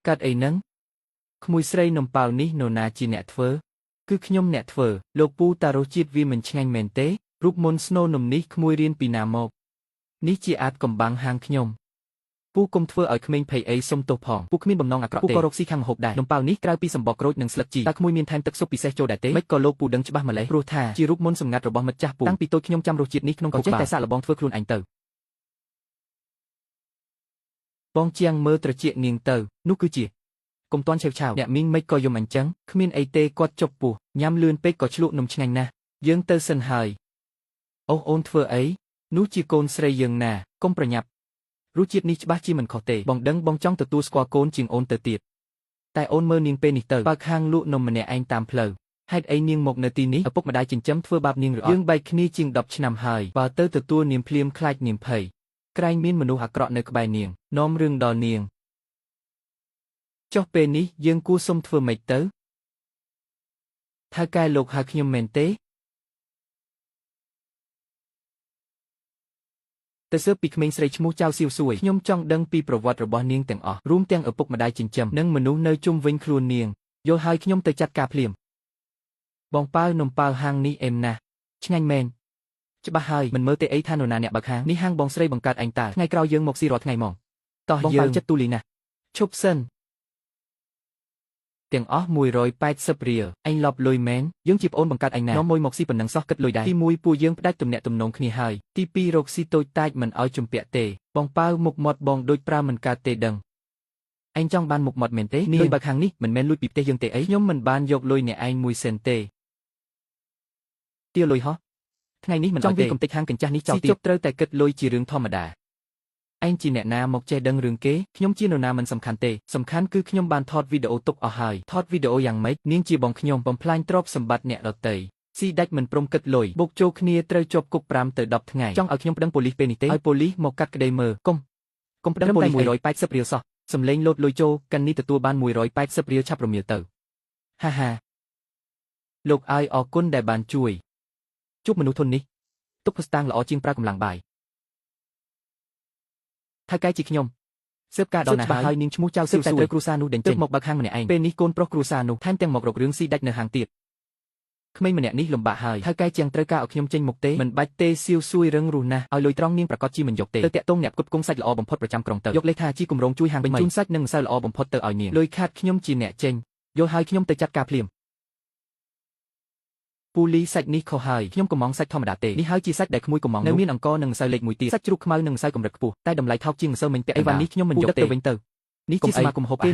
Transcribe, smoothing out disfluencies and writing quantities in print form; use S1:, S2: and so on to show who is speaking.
S1: កាត់អីនឹងក្មួយស្រីនំប៉ាវនេះនរណាជាអ្នកធ្វើគឺខ្ញុំអ្នកធ្វើលោកពូតារសជាតិវាមិនឆ្ងាញ់មែនទេរូបមន្តស្នូលនំនេះក្មួយរៀនពីណាមកនេះជាអាចកំបាំងហាងខ្ញុំពូកុំធ្វើឲ្យក្មេងភ័យអីសុំទោសផងពូគ្មានបំណងអាក្រក់ទេពូក៏រកស៊ីខាងម្ហូបដែរនំប៉ាវនេះក្រៅពីសម្បកក្រូចនិងស្លឹកជីតើក្មួយមានថែមទឹកស៊ុបពិសេសចូលដែរទេមិនក៏លោកពូដឹងច្បាស់ម្លេះព្រោះថាជារូបមន្តសម្ងាត់របស់មិត្តចាស់ពូតាំងពីតូចខ្ញុំចាំរសជាតិនេះក្នុងខួរក្បាលចេះតែសាកល្បងធ្វើខ្លួនឯងទៅបងជាងមើលត្រចៀកនាងទៅនោះគឺជាកុំតន់ឆេវឆាវអ្នកមីងមិនក៏យំអញ្ចឹងគ្មានអីទេគាត់ជប់ពោះញ៉ាំលឿនពេកក៏ឆ្លក់នំឆ្ងាញ់ណាស់យើងទៅសិនហើយអូអូនធ្វើអីនោះជាកូនស្រីយើងណាកុំប្រញាប់រសជាតិនេះច្បាស់ជាមិនខុសទេបងដឹងបងចង់ទទួលស្គាល់កូនជាងអូនទៅទៀតតែអូនមើលនាងពេលនេះទៅបើកហាងលក់នំម្នាក់ឯងតាមផ្លូវហេតុអីនាងមកនៅទីនេះឪពុកម្ដាយចិញ្ចឹមធ្វើបាបនាងឬអត់យើងបែកគ្នាជាង10ឆ្នាំហើយបើទៅទទួលនាងភ្លាមខ្លាចនាងភ័យក្រែងមានមនុស្សអាក្រក់នៅក្បែរនាងនាំរឿងដល់នាងចុះពេលនេះយើងគួរសុំធ្វើម៉េចទៅថៅកែលោកហៅខ្ញុំមែនទេទៅស៊ើបពីក្មេងស្រីឈ្មោះចៅសៀវសួយខ្ញុំចង់ដឹងពីប្រវត្តិរបស់នាងទាំងអស់រួមទាំងឪពុកម្ដាយចិញ្ចឹមនិងមនុស្សនៅជុំវិញខ្លួននាងយល់ហើយខ្ញុំទៅចាត់ការភ្លាមបងប៉ាវនំប៉ាវហាងនេះអែមណាស់ឆ្ងាញ់មែនច្បាស់ហើយមិនមើលទេអីថានរណាអ្នកបើកហាងនេះហាងបងស្រីបង្កើតឯងតើថ្ងៃក្រោយយើងមកស៊ីរាល់ថ្ងៃហ្មងតោះយើងចិត្តទូលីណាស់ឈប់សិនទាំងអស់180រៀលឯងលប់លុយមែនយើងជាប្អូនបង្កើតឯងណានាំមួយមកស៊ីប៉ុណ្ណឹងសោះគិតលុយដែរទី1ពួកយើងផ្ដាច់ទំនាក់ទំនងគ្នាហើយទី2រកស៊ីតូចតាចមិនឲ្យជំពាក់ទេបងប៉ាវមុខមាត់បងដូចប្រើមិនកើតទេដឹងឯងចង់បានមុខមាត់មែនទេលុយបើកហាងនេះមិនមែនលួចពីផ្ទះយើងទេអីខ្ញុំមិនបានយកលុយអ្នកឯង1សេនទេទាលុយហោះថ្ងៃនេះមិនចង់វាកំទេចហាងកញ្ចាស់នេះចោលទៀតត្រូវតែគិតលុយជារឿងធម្មតាឯងជាអ្នកណាមកចេះដឹងរឿងគេខ្ញុំជានរណាមិនសំខាន់ទេសំខាន់គឺខ្ញុំបានថតវីដេអូទុកអស់ហើយថតវីដេអូយ៉ាងម៉េចនាងជាបងខ្ញុំបំផ្លាញទ្រព្យសម្បត្តិអ្នកដទៃស៊ីដាច់មិនព្រមគិតលុយបុកចូលគ្នាត្រូវជាប់គុក5ទៅ10ថ្ងៃចង់ឲ្យខ្ញុំប្តឹងប៉ូលីសពេលនេះទេឲ្យប៉ូលីសមកកាត់ក្តីមើលកុំប្តឹងប៉ូលីស180រៀលសោះសំលេងលោតលុយចូលកាន់នេះទទួលបាន180រៀលឆាប់រមៀលទៅហាហាលោកឲ្យអរគុណដែលបានជួយជួបមនុស្សធននេះទុកភស្តុតាងល្អជាងប្រើកម្លាំងបាយថៅកែជាខ្ញុំស៊ើបការដល់ណាហើយនាងឈ្មោះចៅសៀវសួយត្រូវគ្រួសារនោះដេញចេញមកបើកហាងម្នាក់ឯងពេលនេះកូនប្រុសគ្រួសារនោះថែមទាំងមករករឿងស៊ីដាច់នៅហាងទៀតក្មេងម្នាក់នេះលំបាកហើយថៅកែជាងត្រូវការឲ្យខ្ញុំចេញមុខទេមិនបាច់ទេសៀវសួយរឹងរូសណាស់ឲ្យលុយត្រង់នាងប្រកាសជាមិនយកទេទៅតាក់ទងអ្នកផ្គត់ផ្គង់សាច់ល្អបំផុតប្រចាំក្រុងទៅយកលេសថាជាគម្រោងជួយហាងបញ្ជូនសាច់និងម្សៅល្អបំផុតទៅឲ្យនាងលុយខាតខ្ញុំជាអ្នកចេញយល់ហើយខ្ញុំទៅចាត់ការភ្លាមពូលីសាច់នេះខុសហើយខ្ញុំកំងសាច់ធម្មតាទេនេះហើយជាសាច់ដែលក្មួយកំងនៅមានអង្គនិងម្សៅលេខមួយទៀតសាច់ជ្រូកខ្មៅនិងម្សៅកម្រិតខ្ពស់តែតម្លៃថោកជាងម្សៅមិញពាក់អីវ៉ាន់នេះខ្ញុំមិនយកទេទៅវិញទៅនេះជាសមាគមហូបគេ